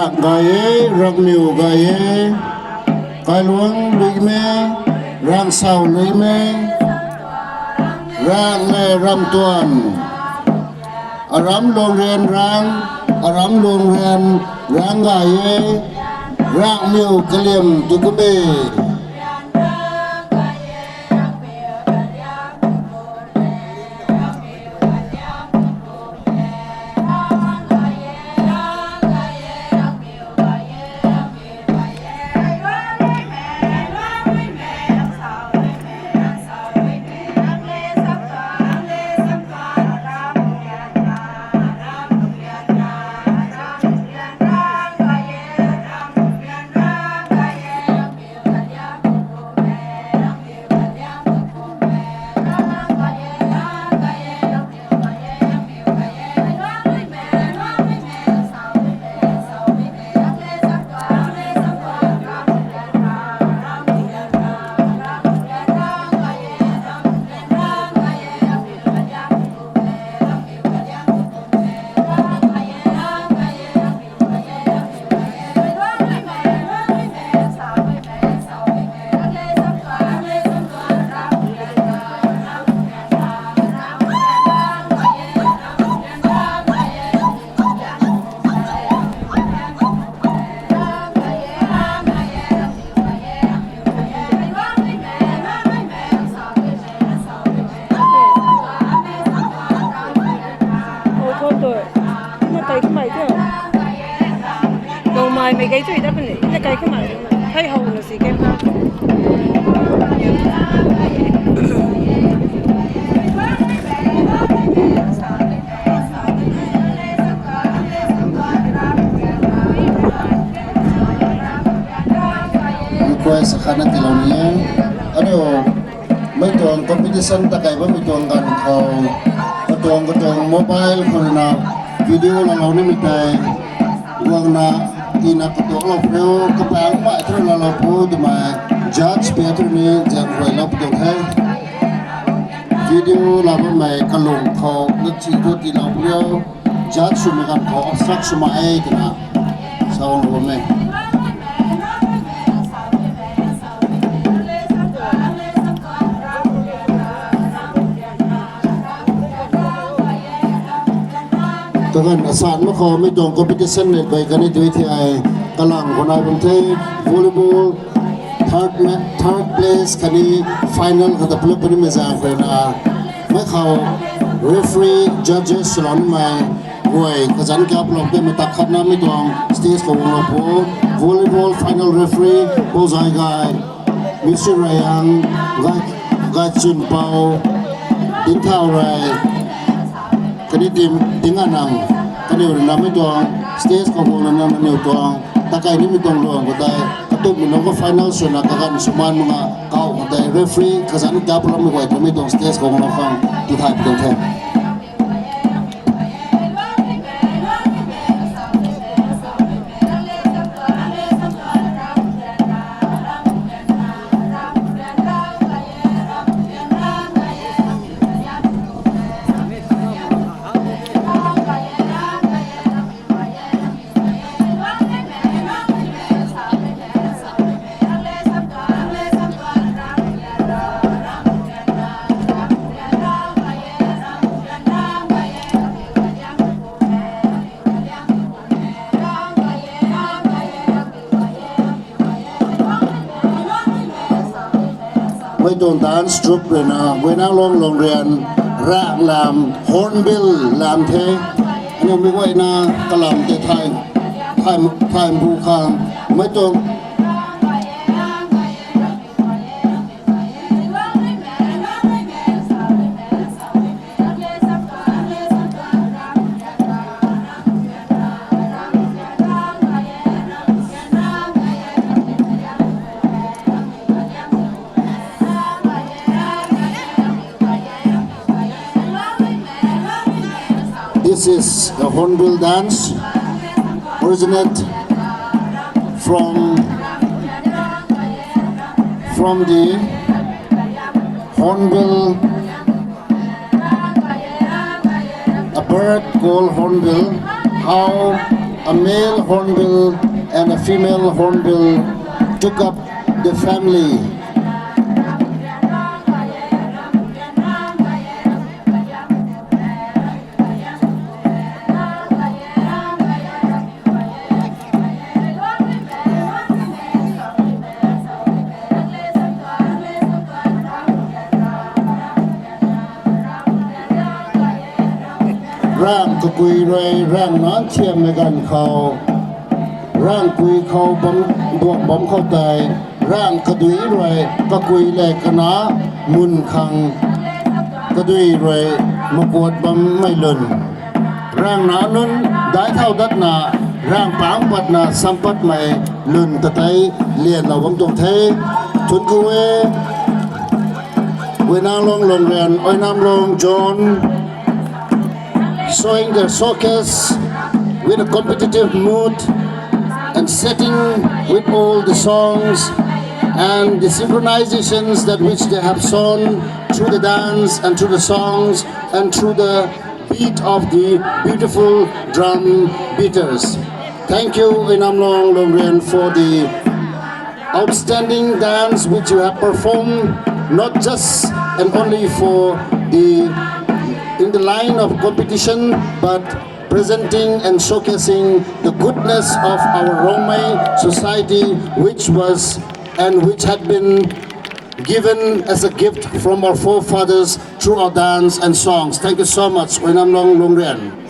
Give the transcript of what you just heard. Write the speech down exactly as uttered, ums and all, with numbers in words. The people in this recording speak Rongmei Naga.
Gay e, Rangmiu gay e, Kailuang lui me, Rangsau lui me, Rang le Ramtuan, Aram Luang Rian Rang, Aram Luang Rian Rang gay e, Rangmiu kaliam tu kum e. Nang kai kumei tei. Nang mai mei kai tui da puni. Nang kai kumei. Hei hou na si kem. Request khatna tilou ni e. Aniu, mei tuang competition ta kai bammei tuang ganv khou, katuang katuang mobile khou na video lalou nimei tei, guangna tina katuang lou pheu, kapaeng mei thu lalou pheu twmei, judge pei thu ni zaeng guay lou pu tuang the. Video la bammei kalung khou na chi thu tilou pheu. Judge swmei ganv khou obstruct swmei e twna sa lou bam e. Kaganv asan mak khou mei tuang competition nei kai kani tui thei, kalang khou nai bam the, volleyball, third ma-, third place khatni final khou ta play puni mei zaeng khou na. Mei khou referee, judges swlou nimei guay kazanc kap lou tei mei tak khatna mei tuang stage khou guang lou pu. Volleyball final referee, Pou Zai Gay, Mister Rayang, Gay, Gaychun Pou, Dinthau Rey, khatni team Dinganang, kaniw rui na mei tuang stage khou guangna nang kaniw tuang takai nimei tuang luang khou tei, katumei nunc khou final swna kaganv swmaan mak nga kau khou tei referee kazanc kap loumei guay ta mei tuang stage khou guang lou khang tithay pu tuang the. Mei tuang dance troupe rui na, Guinanglong Lungrian, Ranglam, Hornbill lam the. Aniu mei guayna kalam tei thay, thay, thay bu khang. Mei tuang This is the Hornbill dance, originate from, from the Hornbill, a bird called Hornbill. How A male hornbill and a female hornbill took up the family. Rang kakui rui rang nan thiammei ganv khou, rang kui khou bam, duak bam khou tei, rang kadui rui kakui le kana mun khang kadui rui makuat bammei lun. Rang na nunc daic thau datna, rang pangc patna sampatmei lun ta tei lianlou bam tuang the. Thunc ku e, Uinamlong Lungrian, Uinamlong John, showing their showcase with a competitive mood and setting with all the songs and the synchronizations that which they have shown through the dance and through the songs and through the beat of the beautiful drum beaters. Thank you, Uinamlong Lungrian, for the outstanding dance which you have performed, not just and only for the, in the line of competition, but presenting and showcasing the goodness of our Rongmei society, which was and which had been given as a gift from our forefathers through our dance and songs. Thank you so much, Uinamlong Lungrian.